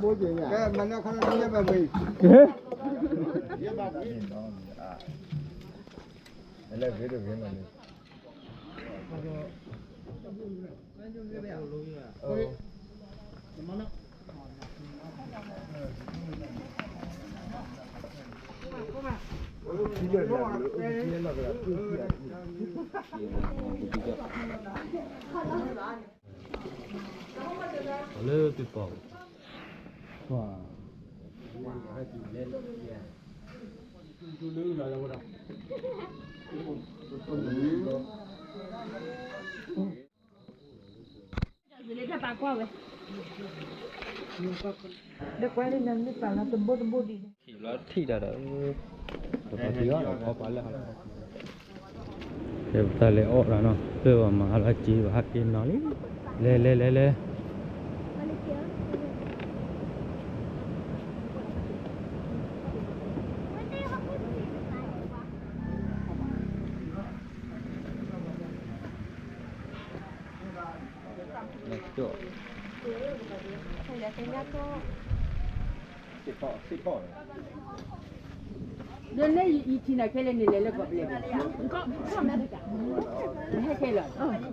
ဘိက့ၤညါ ကဲ မနုၤခီနမ့ၢ်ဘၣ်ဝဲ ကဲ လၢပပီၢ် ထံၣ်လီၤထံၣ်တၢ်ဒီး တပာ်တံၢ်အီၣ်ဒီးခီပၤလၢဟးလီၤ တဲပတၢ်လဲၤအီၣ်ဒီးနီၤ ပၢၢ်ဘၣ်မၤဟါလီၤက့ၤဘၣ်ဟးက့ၤနီၤလံ လဲၤလဲၤလဲၤလဲၤ ဒ်န့ၣ်ယထံၣ်နၤခဲလၢာ်န့ၣ်လဲၤလၢကီၢ်ပျဲၢ် ဟဲခဲလၢာ် ယ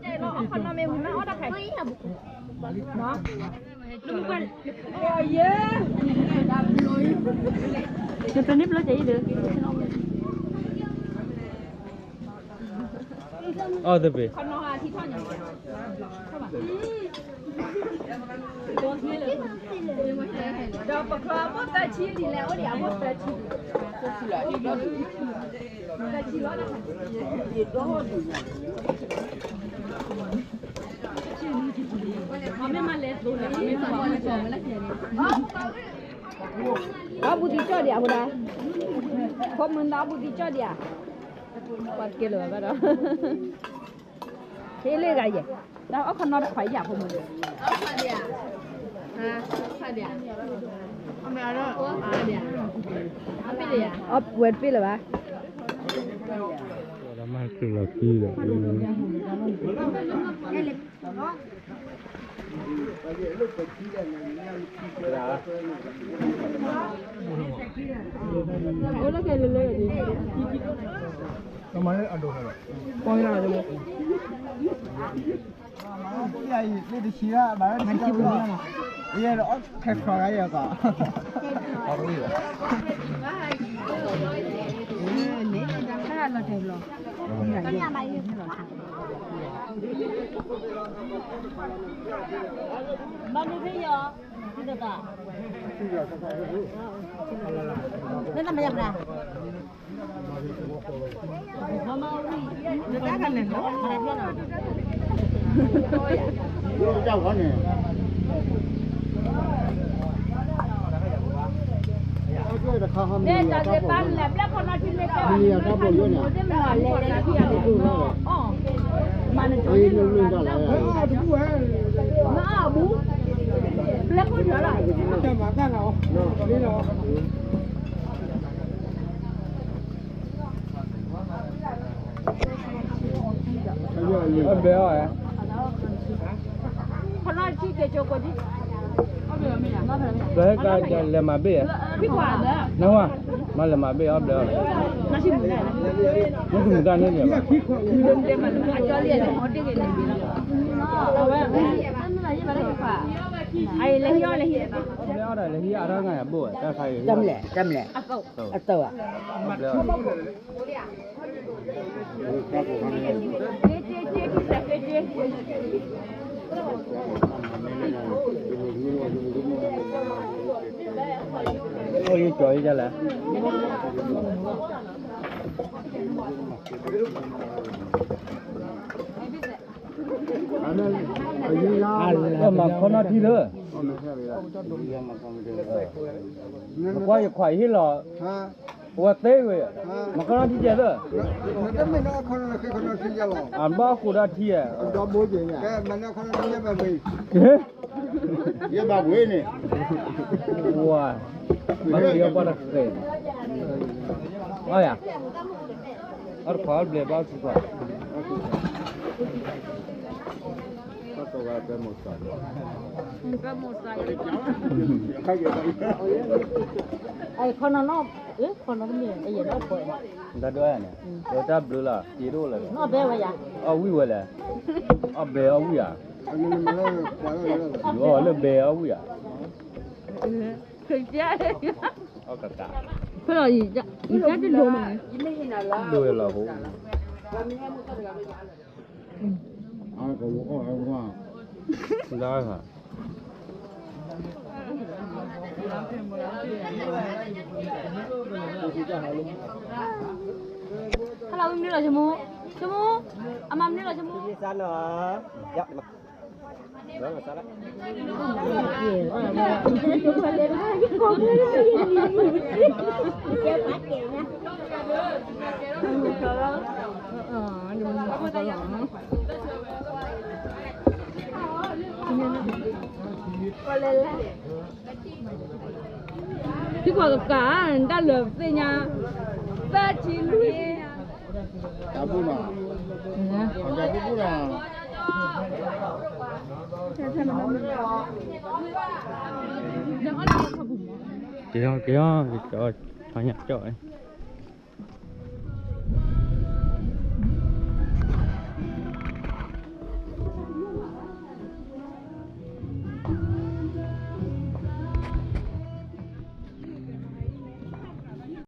တန့ၢ်ဘျီကဲအံၤဒီး အီၣ်သဘ့ၣ် ဒီးပချီအဘိၣ်သၢဆံလံလဲၣ် အိၣ်ဒံးအဘိၣ်သၢဆံလံ သၢဆံလီၤ အဘူးသံကၠီၣ်ဒံးအဝဲဒၣ် ဖိမုၣ်ဒီးအဘူးသံကၠီၣ်ဒံးဧါ ကွၢ်တကဲလၢၤဘၣ်ဒီး ဟ့လ့ဂၤယဲၢ် ဒီးအီၣ်ခီနီတခွါယၤဖိမုၣ်ဒီး အီၣ်ဝဲတပ့ၢ်လၢၤဘၣ် ဒီးမၤချုးလီၤခံဒီး အိၣ်လၢကဲလၢလၢ ကမၤလၢအဒိၣ်ဟဲလီၤ ပီၢ်ယၤလၢ ယအံၤသ့ၣ်တဆံးဒၣ်ဘၣ်လၢတဆံးဘၣ် ယအဲၣ်ဒိးအီၣ်ခဲခီဂၤယဲၢ်ကီး ဘၣ်မနုၤဖဲယီၤ လၢတၢ်မၤယၤမနုၤ အီၣ်ဘျဲၣ်အီၣ် ဘျဲၣ်ကလဲၤမၤဘ့ၣ်ဧါ နဝၤ မၤလဲၤမၤဘ့ၣ်အီၣ်ဘျဲၣ်အီၣ် နသုမုၢ်တၢ်န့ၣ်န့ၣ် ဘျဲၣ်အီၣ်ဒီးလဲၤဟံးအါထီၣ်ငါယၤဘိၣ်ဝဲ တၢ်ခါအံၤ တၢ်မလဲၣ် တၢ်မလဲၣ် အတၢ်ဘၣ် ဘျဲၣ်အီၣ် အိၣ်ယကၠီၤယကလဲၣ် မၤခီနီၣ်ထံလၢ ကွၢ်ယခွါယဟ့ၣ်လီၤ ဝဲသ့ဝဲ မၤခီနီၣ်ထံကဲသၢ အဘၣ်ဃိးဒၣ်ထံဧါ ယဘၣ်ဝဲန့ၣ် ဝါ ဘၣ်က့ၤအဘၣ်တဃဲၤ အီယၤ အီၣ်တခွါအီၣ်တဘျဲၣ်ဘၣ်ဆူခွါ အီၣ်တခွါ ပဲမိၢ်စၢ်, ပဲမိၢ်စၢ်, အဲ ခီနီၤနီၤ, အဲ ခီနီၤတမ့ၢ် အဲ ယဲၢ်နီၤပှဲၤ, တၢ်ဒိၣ်န့ၣ်, ဒီးတၢ်ဘျုးလီၤ တ့ဒိၣ်လီၤ, အီၣ်ဘဲဝဲယၤ, အီၣ်ဘဲအီၣ်ဝံၣ်ဧါ, ယူၤအီၣ်လၢဘဲအီၣ်ဝံၣ်ဧါ, အီၣ်ကကး, ဖဲလီၤ, ယကတဒိၣ်မး, ဒိၣ်လီၤဟိ လၢ, hello မနုၤလီၤ ဆိကမိၣ်, ဆိကမိၣ်, အမၤမနုၤလီၤ ဆိကမိၣ်, ထံကီၢ်ကကး, တၢ်လၢာ်သ့ၣ်ညါ, သၢထံလွံၢ်, တၢ်ဘူၣ်နီၤ, တၢ်ဘူၣ်နီၤ, က့ၤအီၤ က့ၤအီၤ က့ၤကၠီ, ဖးညၣ်ကၠီ